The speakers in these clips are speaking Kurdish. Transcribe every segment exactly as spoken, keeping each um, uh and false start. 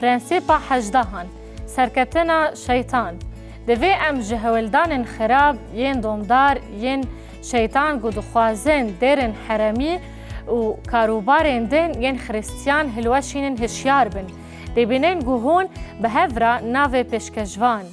Prensîpa hejdehan, serketina şeytan. Divê em ji hewldanên xirab, yên domdar, yên şeytan ku dixwazin dêrên heremî û karûbarên din yên xirîstiyan hilweşînin hişyar bin. Dê bînin ku hûn bi hev re navê pêşkêşvan.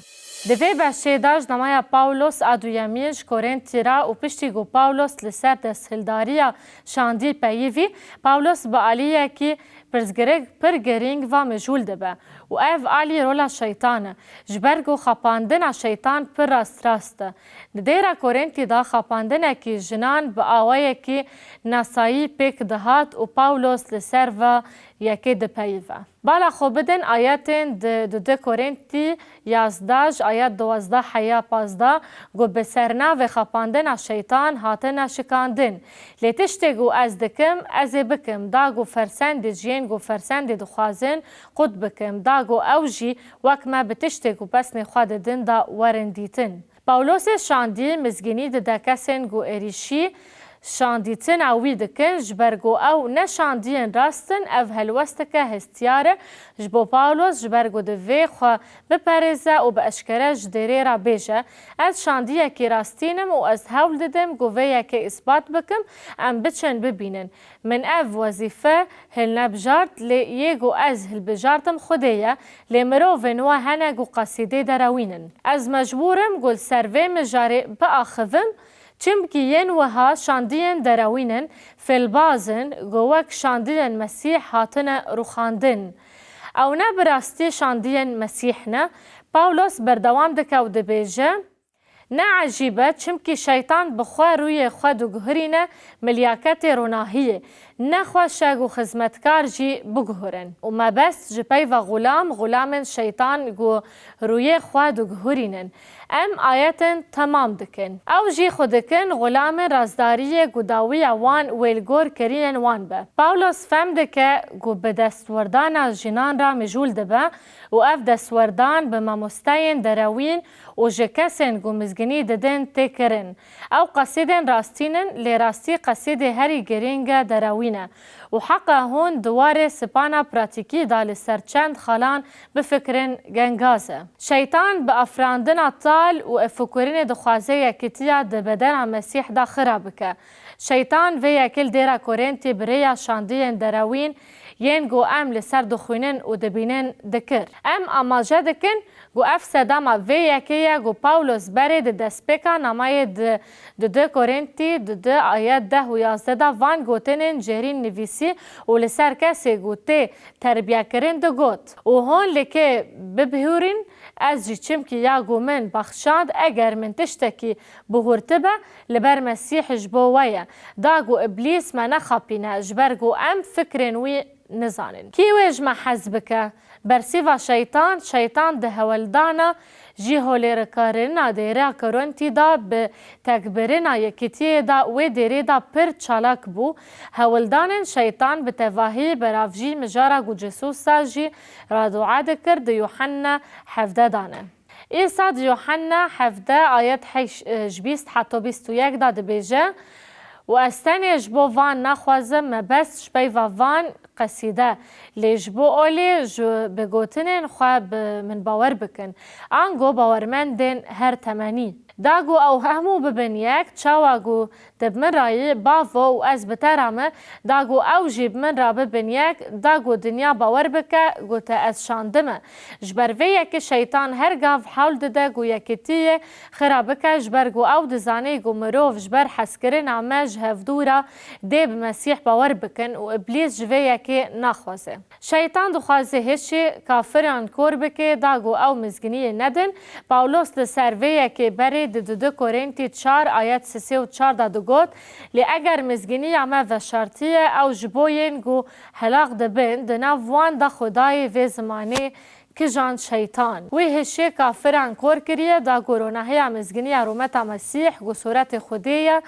Di vê beşê de ji namaya Pawlos a duyemîn ji Korintî re û piştî ku Pawlos li ser desthildariya şandî peyivî, Pawlos bi aliyekî pirsgirêk pir girîng ve mijûl dibe û ev alî rola şeytan e, ji ber ku xapandina şeytan pir rastrast e. Di dêra Korintî de xapandinekî jinan bi awayekî nasayî pêk dihat û Pawlos li ser ve yekê dipeyive. Bala xwe bidin ayetên di, di du Korintî yazdeh ji ayet duwazdeh heya pazdeh, ku bi sernavê xapandina şeytan hatine şikandin. Lê tiştê ku ez dikim, ez ê bikim, da ku fersendê ji yên ku fersendê dixwazin qut bikim, da ku ew jî wek me bi tiştê ku pesnê xwe didin de werin dîtin. Pawlosê şandî mizgînî dide kesên ku êrîşî şandîtina wî dikin, ji ber ku ew ne şandiyên rast in, ev helwesteke hestiyar e ji bo Pawlos, ji ber ku divê xwe biperêze û bi eşkere ji dêrê re bêje, ez şandiyekî rastîn im û ez hewl didim ku vê yekê îspat bikim, em biçin bibînin. Min ev wezîfe hilnebijart, lê yê ku ez hilbijartim Xwedê ye, lê mirovên we hene ku qesîdê derewînin. Ez mecbûr im ku li ser vê mijarê biaxivim, çimkî yên wiha şandiyên derewîn in, fêlbaz in, ku wek şandiyên Mesîh hatine rûxandin. Ew ne bi rastî şandiyên Mesîh ne. Pawlos berdewam dike û dibêje, Ne ecîb e, çimkî şeytan bi xwe rûyê xwe diguhirîne milyaketê ronahiyê. Nexweş e ku xizmetkar jî biguhirin. Û mebest ji peyva xulam, xulamên şeytan ku rûyê xwe diguhirînin. Em ayetên temam dikin. Ew jî xwe dikin xulamên rastdariyê ku dawiya wan wê li gor kirînên wan be. Pawlos fem dike ku bi destwerdana jinan re mijûl dibe û ev destwerdan bi mamosteyên derewîn û ji kesên ku mizgînî didin tê kirin. Ew qesîdên rastîn in, lê rastî qesîdê herî girîng e derewîn e û heqa hûn di warê spana pratîkî de li ser çend xalan bifikirin gengaz e. Şeytan bi afirandina tal û efukirinê dixwaze yekîtiya di bedena Mesîh de xira bike. Şeytan vê yekê li dêra Korintî bi rêya şandiyên derewîn yên ku em li ser dixwînin û dibînin dikir. Em amaje dikin, Ku ev sedema vê yekê ye ku Pawlos berê di destpêka namayê di, di du Korintî, di du ayet deh û yazdeh de van gotinên cêrîn nivîsî û li ser kesê ku tê terbiyekirin digot, Û hûn li kê bibihûrîn, ez jî çimkî ya ku min baxşand, eger min tiştekî bihûrtibe, li ber Mesîh ji bo we ye, da ku Îblîs me nexapîne, ji ber ku em fikrên wî nizanin. Kî wê ji me hez bike? Bersîva şeytan, şeytan di hewldana jî holêrkarina dêra Korintî de bi tekbirina yekîtiyê de wê dêrê de pir çalak bû. Hewldanên şeytan bi tevahî beravjî mijara ku cisûsa jî radûa dikir di Yuhanna hevdeh de ne. Îsa di Yuhanna hevdeh ayet heş-, e, ji bîst heta bîst û yek de dibêje, Û ez tenê ji bo van naxwazim, mebest ji peyva van qesîde, lê ji bo olê ji bi gotinên xwe bi min bawer bikin, ango bawermendên her temenî. Da ku ew hemû bibin yek, çawa ku te bi min re yî, Bavo, û ez bi te re me, da ku ew jî bi min re bibin yek, da ku dinya bawer bike ku te ez şandime. Ji ber vê yekê şeytan her gav hewl dide ku yekîtiyê xira bike, ji ber ku ew dizane ku mirov ji ber hezkirina me ji hevdû re dê bi Mesîh bawer bikin û Îblîs ji vê yekê naxwaze. Şeytan dixwaze hişê kafiran kor bike, da ku ew mizginiyê nedin. Pawlos li ser vê yekê berê di du Korintî çar ayet sisê û çar de digot, Lê eger mizginiya me veşartiye, ew ji bo yên ku helaq dibin, di nav wan de Xwedayê vê zimanê kijand şeytan. Wî hişê kafiran kor kiriye, da ku ronahiya mizginiya rûmeta Mesîh, ku sûretê Xwedê ye,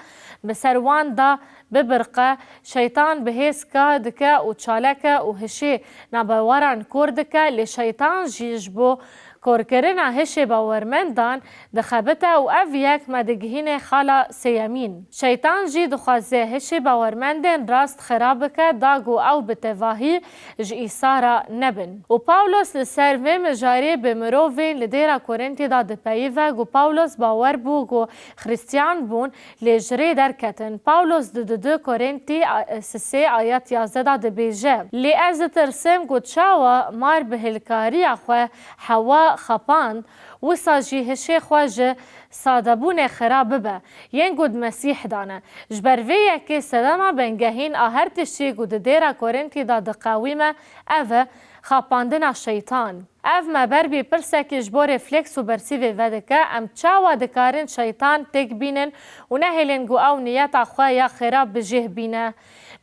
bi ser wan de bibirqe. Şeytan bi hêz ka dike û çaleke û hişê nabaweran kor dike, lê şeytan jî ji bo Korkirina hişê bawermendan dixebite û ev yek me digihîne xala sêyemîn. Şeytan jî dixwaze hişê bawermendên rast xirab bike, da ku ew bi tevahî ji Îsa re nebin. Û Pawlos li ser vê mijarê bi mirovên li dêra Korintî de dipeyive ku Pawlos bawer bû ku Xristiyan bûn, lê ji rê derketin. Pawlos di dudu Korintî a-, sisê ayet yazdeh de dibêje, Lê ez ditirsim ku çawa mar bi hilkariya xwe hewa xapand, wisa jî hişê xwe ji sadebûnê xira bibe, yên ku di Mesîh de ne. Ji ber vê yekê sedema bingehîn a her tiştî ku di dêra Korintî de diqewîme, ev e xapandina şeytan. Ev me ber bî pirsekî ji bo refleks û bersîvê vedike, em çawa dikarin şeytan têk bînin û nehêlin ku ew niyeta xwe ya xêra bi cih bîne?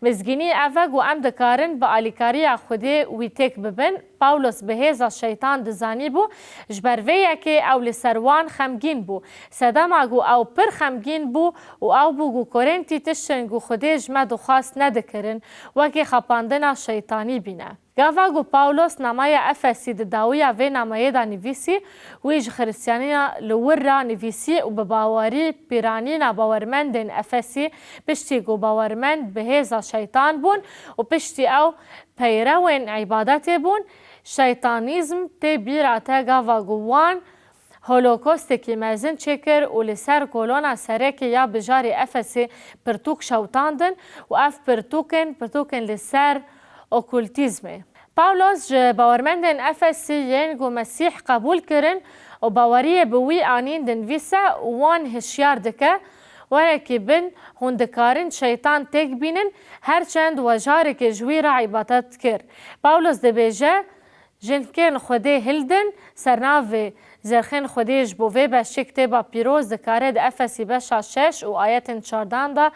Mizgînî ev e ku em dikarin bi alîkariya Xwedê wî têk bibin. Pawlos bi hêza şeytan dizanîbû, ji ber vê yekê ew li ser wan xemgîn bû. Sedema ku ew pir xemgîn bû û ew bû ku Korintî tiştên ku Xwedê ji me dixwast nedikirin, wekî xapandina şeytanî bîne. Gava ku Pawlos namaya Efesî di dawiya vê nameyê de nivîsî, wî ji Xiristiyaniya li wir re nivîsî û bi bawerî pîranîna bawermendên Efesî, piştî ku bawermend bi hêza şeytan bûn û piştî ew peyrewên îbadetê bûn, şeytanîzm tê bîra te gava ku wan holokostekî mezin çêkir û li ser kolona serekê ya bijarê Efesê pirtûk şewtandin û ev pirtûkên, pirtûkên li ser okultîzmê. Pawlos ji bawermendên Efesî yên ku Mesîh qebûl kirin û baweriyê bi wî anîn dinivîse û wan hişyar dike, Werekî bin, hûn dikarin şeytan têk bînin, her çend we carekê ji wî re îbadet kir. Pawlos dibêje, Jinkên Xwedê hildin, sernavê zerxên Xwedê ji bo vê beşê kitêba pîroz dikare di Efesî beşa şeş û ayetên çardan de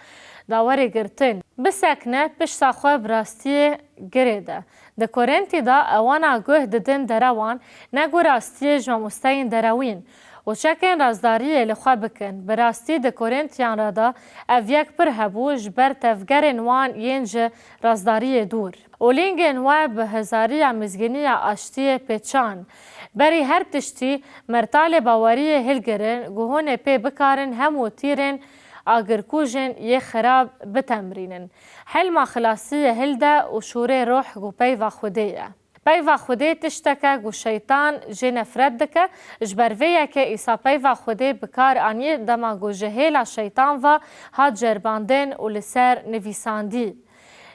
da were girtin. Bisekine, pişta xwe bi rastiyê girêde. Di Korintî de ewana guh didin derewan, ne ku rastiyê ji mamosteyên derewîn û çekên razdariyê li xwe bikin. Bi rastî di Korintiyan re de ev yek pir hebû, ji ber tevgerên wan yên ji razdariyê dûr. Û lîngên we bi hezariya mizgîniya aştiyê pêçan. Berî her tiştî mertalê baweriyê hilgirin, ku hûn ê pê bikarin hemû tîrên agirkujên yê xirab bitemrînin. Helma xilasiyê hilde û şûrê ruh ku peyva Xwedê ye. Peyva Xwedê tiştek e ku şeytan jê nefret dike, ji ber vê yekê Îsa peyva Xwedê bi kar anî dema ku ji hêla şeytan ve hat ceribandin û li ser nivîsandî.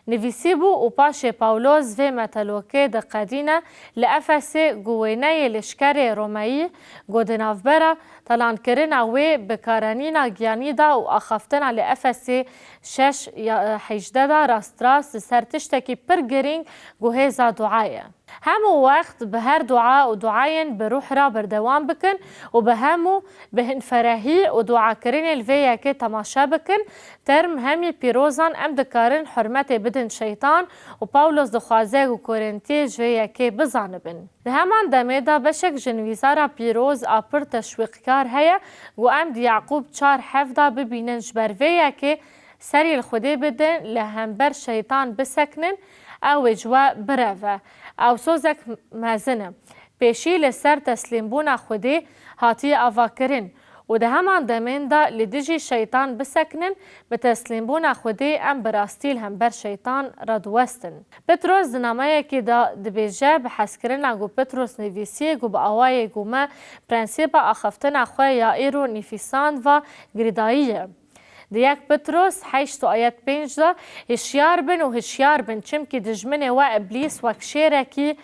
Nivîsîbû û paşê Pawlos vê metelokê diqedîne, li Efesê ku wêneyê leşkerê Romeyî ku di navbera talankirina wê bi karanîna giyanî de û axaftina li Efesê şeş ya hejdeh de rastrast li ser tiştekî pir girîng ku hêza dua ye. Hemû wext bi her dua û duayên bi ruh re berdewam bikin û bi hemû bi hinferehî û duakirinê li vê yekê temaşe bikin. Term hemî pîrozan em dikarin hurmetê bidin şeytan û Pawlos dixwaze ku Korintî ji vê yekê bizanibin. Di heman demê de beşek ji nivîsara pîroz a pir teşwîqkar heye ku em di Yaqûb çar heft de bibînin ji ber vê yekê serî li Xwedê bidin, li hember şeytan bisekinin, ew ê ji we bireve. Ew sozek mezin e. Pêşî li ser teslîmbûna Xwedê hatiye avakirin û di heman demên de li dijî şeytan bisekinin, bi teslîmbûna Xwedê em bi rastî li hember şeytan re diwestin. Petros di nameyekî de dibêje, bi hezkirina ku Petros nivîsî ku bi awayê ku me prensîpa axaftina xwe ya îro nivîsand ve girêdayî ye. Di yek Petros heşt û ayet pênc de, Hişyar bin û hişyar bin, çimkî dijminê we Îblîs wek şêrekî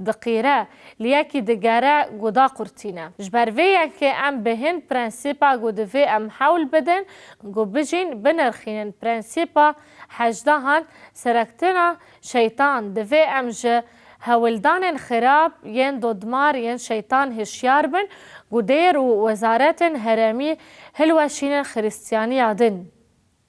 diqîre, li yekî digere ku daqurtîne. Ji ber vê yekê em bi hin prensîpa ku divê em hewl bidin ku bijîn, binirxînin. Prensîpa hejdehan, serektina şeytan, divê em ji hewldanên xirab yên dodmar yên şeytan hişyar bin ku dêr û wezaretên herêmî hilweşînin Xiristiyaniya din.